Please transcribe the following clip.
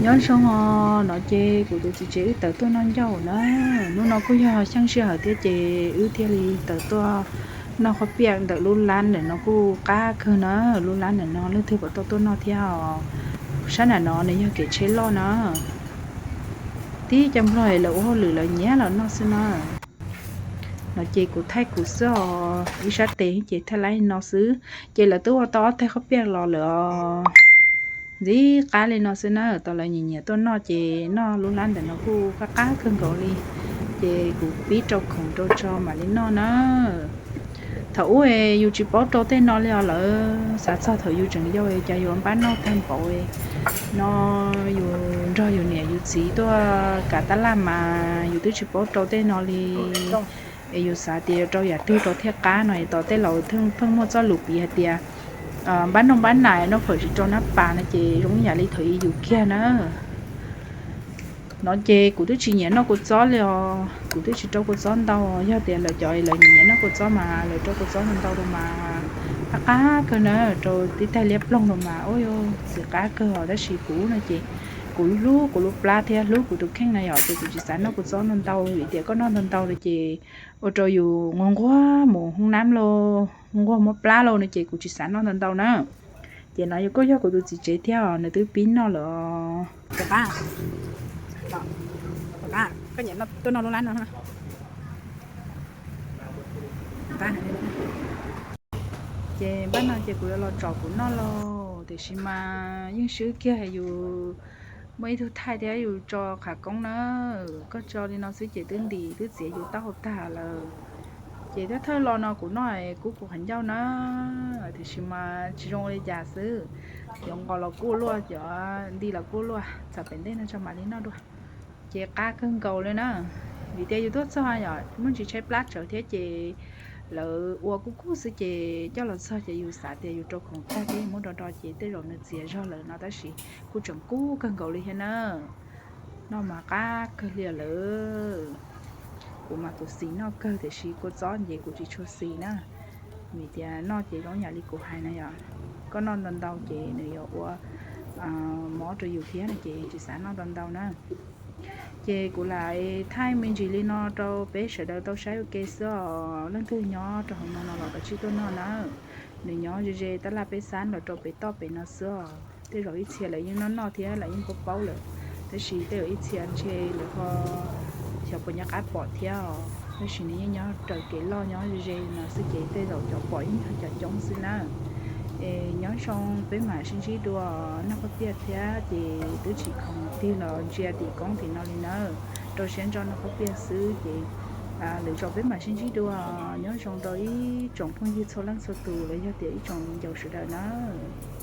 Nyob zoo os, no ces kuv tus txiv tsev wb tawm tuaj noj ncauj na. Hnub no kuj yog xyeej sij hawm thiab ces wb thiaj li tawm tuaj noj qhob piaj ntawm lub lab ntawm no kuj qab kawg na. Lub lab ntawm no leej twg puas tau tuaj noj thiab os. Sab nram no nws yog kev tsheb loj na. Tib cov Nplog lawv ua hauj lwm lawv nyiam los noj xwb na. No ces kuv thaij kuv xwb os, ib sab tes ces thaij laib no xwb. Ces lawv twb ua tau ob teg qhob piaj los lawm os. Ntxim qab li no xwb na, tau lawv nyiam nyiam tuaj noj ces noj lub lab ntawm no kuj qab qab kawg nkaus li. Ces kuv pib rau khoom rau tso mam li noj na. Thaum ub yus tsis paub rau tej no li os, lawv xav txog thaum yus tseem yau cas yus npab noj tag npaum no. Yus nrog yus niam yus txiv tuaj kav tab laj mas yus twb tsis paub rau tej no li. Es yus xav tias rau yam twg rau thiaj qab no, tos tej laus pheej muaj txoj lus piv hais tias npab noj npab nas noj phom tsis rau nab pas no ces zoo yam li thaum yus kiag na. No ces kuv twb tsis nyiam noj kua txob li os, kuv twb tsis rau kua txob ntau. Yog tias lawv cov lawv nyiam noj kua txob mas lawv rau kua txob ntau ntau rau mas qab qab kawg na, rau tib taig liab ploog rau mas ua ntxim qab kawg os. Tab sis kuv no ces kuv hlub kuv lub plab thiab hlub kuv tus kheej na yom, ces kuv tsis xav noj kua txob ntau ntau vim tias koj noj ntau ntau lawm ces ua rau yus nquag nquag mus hoob nab lauj, nquag muab plab lauj no ces kuv tsis xav noj ntau ntau na. Ces no kuj yog kuv tus txiv tsev thiab os, nws twb pib noj lawm os. Koj nyiam tuaj noj lub lab no. Ces npab no ces kuv yuav los tsom kuv noj lauj, tiam sis mas yeej swb kiag yus muaj ib tug thaij thiab yus tso qhav koob na. Koj tso li no xwb ces twb ntim twb txiav yus taub hau tag lawm. Ces thawj thawj los no kuv noj kub kuv qhov ncauj na, tiam sis mas tsis zoo li cas xwb. Cov nqos los kuj luaj, cov nti los kuj luaj, txog pem ntej no tso mam li noj dua. Ces qab kawg nkaus li na, vim tias yus tuaj txog yom, muaj ntsis tshaib plab tsawv thiab ces lawv ua kub kub xwb ces coj los txog ces yus xav tias yus rau khoom tag thiab yus muab do do ces tej zaum nws txias zog lawm no, tab sis kuj tseem kub kawg nkaus li thiab na. Noj mas qab kawg li lawm. Kuv mas kuv xis noj kawg tiam sis kua txob ces kuv tsis tshua xis na, vim tias noj ces zoo yam li kuv hais na yom, koj noj ntau ntau ces nws yuav ua mob rau yus thiab no ces tsis xav noj ntau ntau na. Ces kuv lam thaij me ntsis li no rau peb sawv daws tau saib ua ke xwb os. Leej twg nyob rau hauv no no los kav tsij tuaj noj na. Nws nyob ze ze tab laj peb xab los rau pem toj pem no xwb os. Tej zaum ib txhia lawv yeej noj noj thiab lawv yeej paub paub lawm, tab sis tej zaum ib txhia ntshe lawv ho xyov puas nco qab pom thiab os. Tab sis nws yeej nyob raws kev loj nyob ze ze no xwb ces tej zaum cov pom yeej yog cov coob xwb na. Es nyob zoo peb mam sib ntsib dua noj qhob piaj thiab ces twb tsis khoom tig los ntsia tim koob tim no li na. Rau siab ntso noj qhob piaj xwb ces lwm zaus peb mam sib ntsib dua. Nyob zoo rau ib tsoom phooj ywg txhua leej txhua tus los yog tias ib tsoom viv ncaus sawv daws nawb.